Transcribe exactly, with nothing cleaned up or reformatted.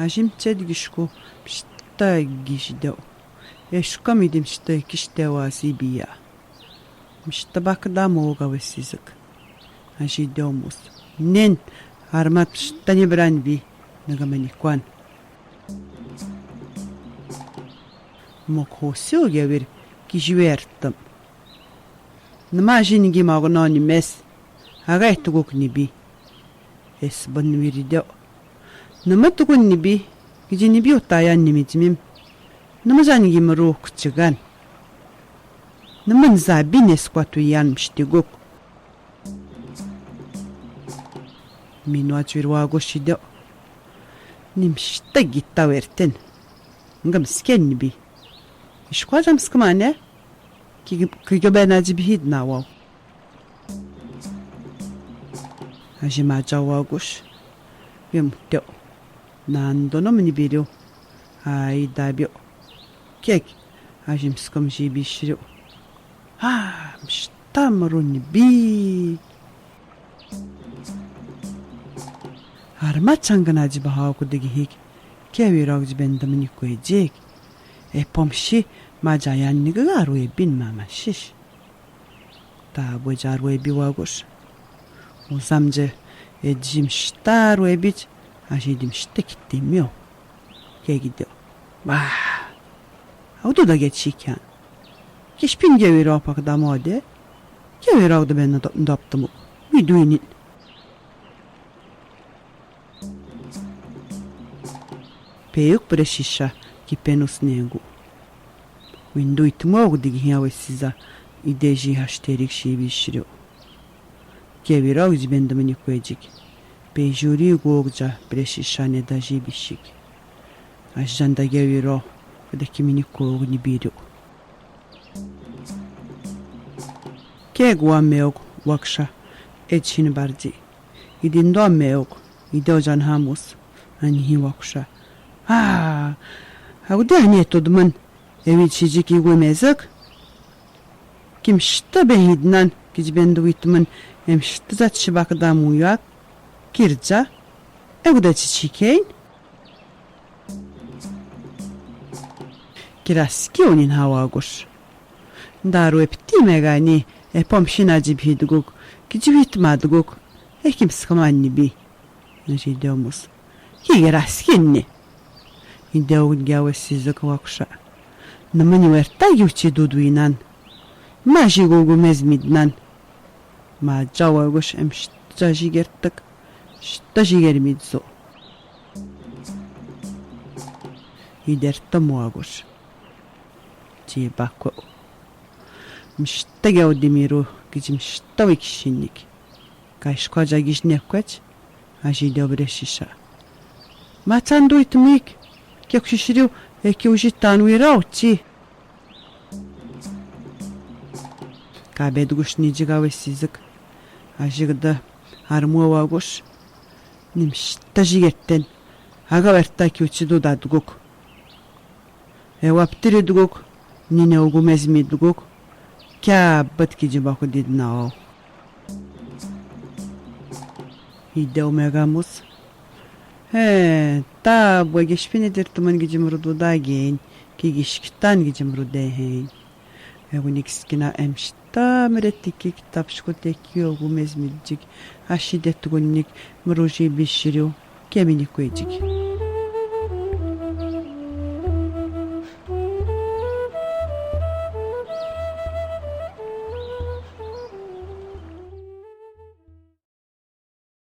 Ажымче эдигишко, мшта гижидеу. Эшком иди мшта экиштэ вази бия. Мшта бакдамоуг Авесизэг. Ажидеу мус. Нэн, армад мшта нибран би, нэгэ мани куан. Мог хосил гевир, гижи вэртэм. Нэмэ ажын гим огноо нимес. Агай тугук ниби. Эс бэн виридеу. Нэмэ тугун ниби, гижи ниби утаян нимидимим. Нэмэ жан гим рук чыган. Нэмэн забин эс куатуян мштигук. Минуа чуир вагуш идеу. Ни мшта гитта вэртэн. Нгэ мскен ниби. Ишкуа жамск мане. Ки, кигэ бэн аджибхид навал. Ажим аджа вагуш. Вемтеу. Нандоном нибирю. Ай, дабю. Кек. Ажымском жибишрю. А, мшта мру ниби. Армад чанган аджибхаалку дэгхиг. Кеви рог жибэндэмни куэжиг. Э, помши, ма жаян нигэ гару эбин мама шиш. Та бо жару эби вагуш. Узамжа эджи мшта руэбич, ажиди мшта киттэмеу. Кегидеу. Ва. Аудуда гечикян. Кишпин геви рог пакдамоде. Геви рог да бен доптэмук. Уйдуйнин. Пеюк пресиша кипенус негу. Уйдуйтэмук дэгхи Авесиза, идежи хаштерик шибишрю. Кеви рог жибэндэмни куэжиг. Пей жюри гугжа пресиша неда жибишиг. Ажжанда геви рог, кэдэ кимни кугни бирю. Кег уа меуг вагша, эдшин барди. Идин дуа меуг, идеу жанхамус, аньхи вагша. А, агуди ани эд тудмэн, эвид шиджик игуй мезэг. Ким шта бен хиднан, кидж бен дуйтмэн, эм шта зат шибакда муяк, кирджа, эгуда чичикейн. Кираски унин хавагуш. Дару эпти мегани, эпом шина жибхидгук, кидж витмадгук, эким скманни би. Нажи идеумус. Кигераскинни. Идеуг гявэ сизык вагша. Нэмэни вэрта гивчи дудуйнан. Ма жигугу мез миднан. Ма жавагуш эм шта жигертык, шта жигер мидзу. Идерта муагуш. Жибаку. Мшта гяу димиру, гижим шта векшинник. Кайшко жагиш неквеч, ажи добре шиша. Мацан дуйтмик, кек шиширю, эки ужитан уйрау чи. Кабедгуш нижигавэ сизык. Ажигда армуавагуш. Ним шта жигертэн. Ага вэрта кючи дудадгук. Эваптыридгук, нинэ угу мез мидгук, кябыт кидж баку диднао. Идеу мегамус. Э, та бо гешпини диртмэн гижим рудудагень, ки гишктан гижим рудехень. Эгуник скина эм шта мрет тикик тапшку теки огу мез мидджик, аши детгунник мружи биширю, кемини куэджик.